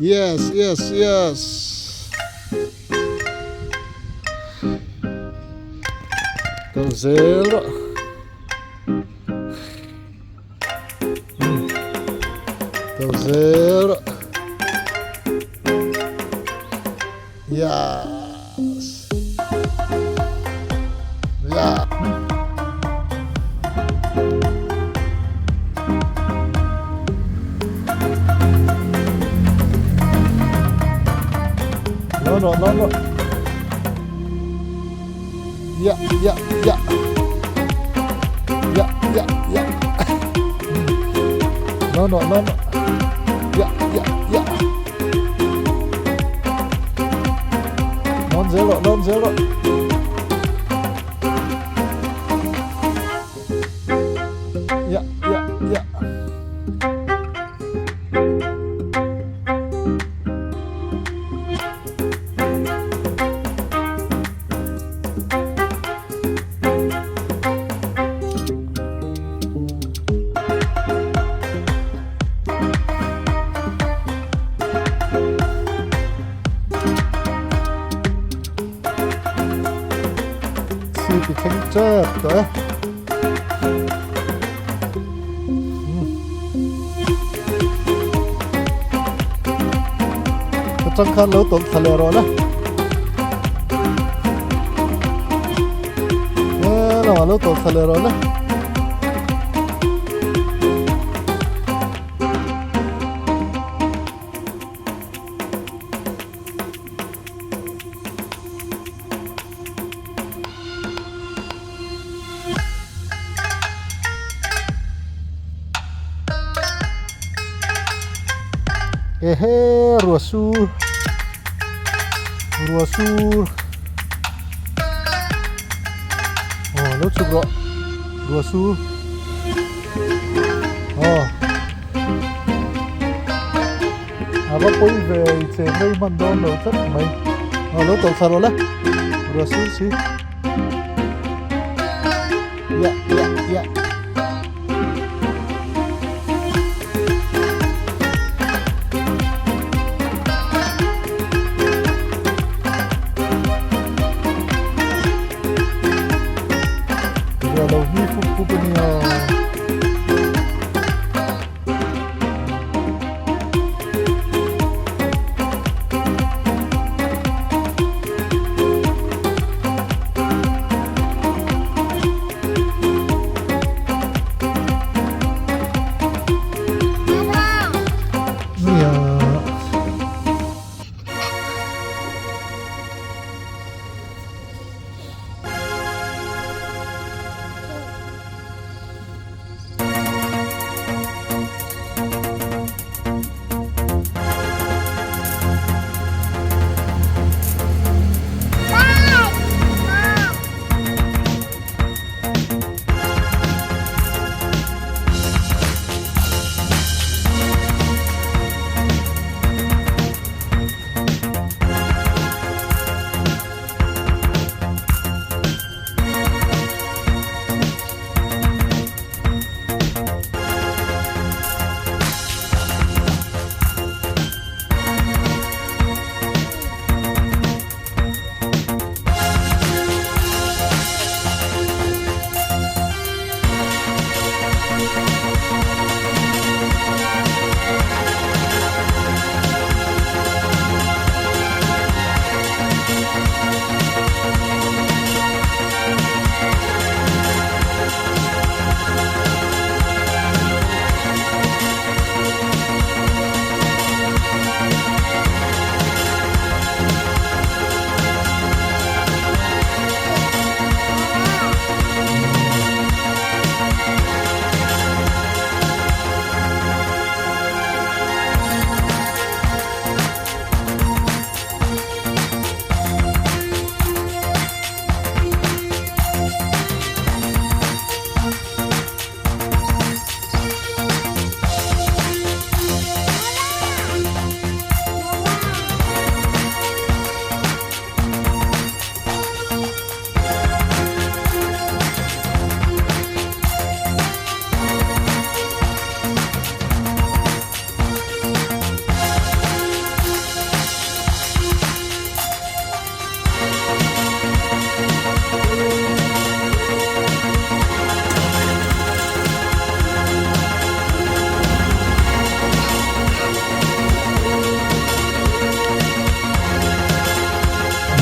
Yes, yes, yes. Kal zel rawh. Kal zel rawh. Yes. Yeah. No, no, no, no. Yeah, yeah, yeah. Yeah, yeah, yeah. No, no, no, no. Yeah, yeah, yeah. Non zel rawh, non zel rawh. Yeah, yeah, yeah. Chhip i thleng tep tawh e. Atang khan lo tawlh thla leh rawh la. Lamah lo tawlh thla leh rawh la. Ehe rua sur rua sur aw lo chhuk rawh rua sur aw a va pawi ve i cheng rei hman dawn lo tlat mai aw lo tawlh thla rawh le rua sur si. Yeah, yeah, yeah. Lo hi fup fup a nia.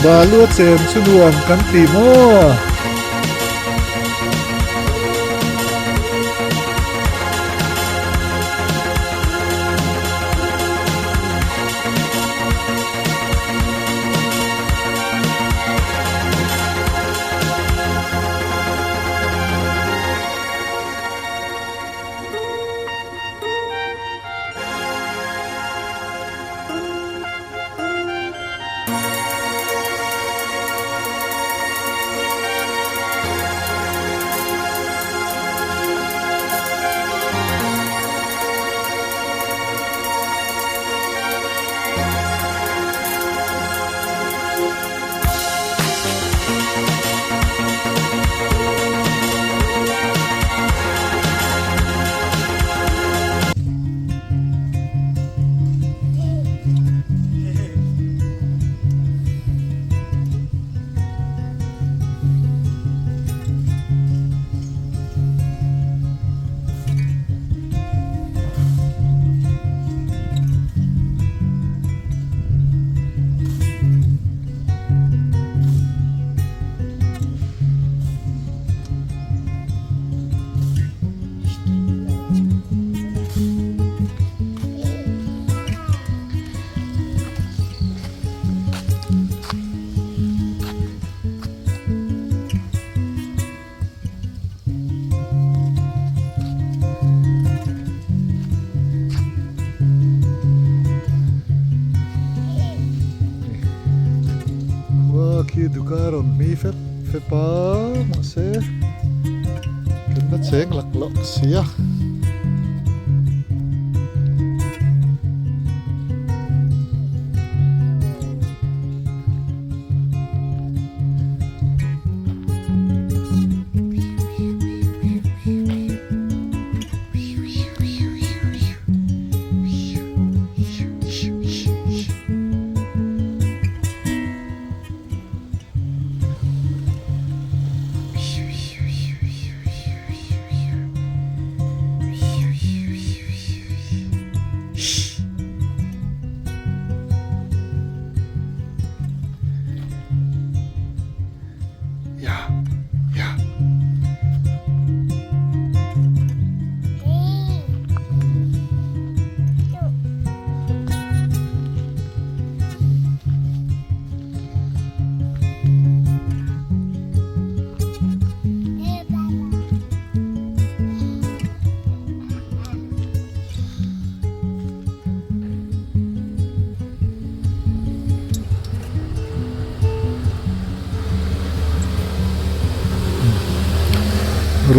Balu a chen chu nuam kan ti maw? Khua khi duka rawn hmi fep fep a mahse kan la cheng lak loh si a.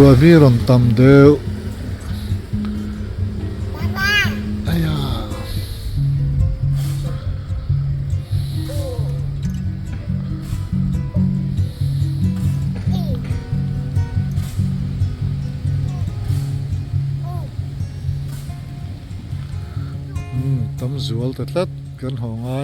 Ruah hi rawn tam deuh Umm tam zual ta tlat kan haw ngai.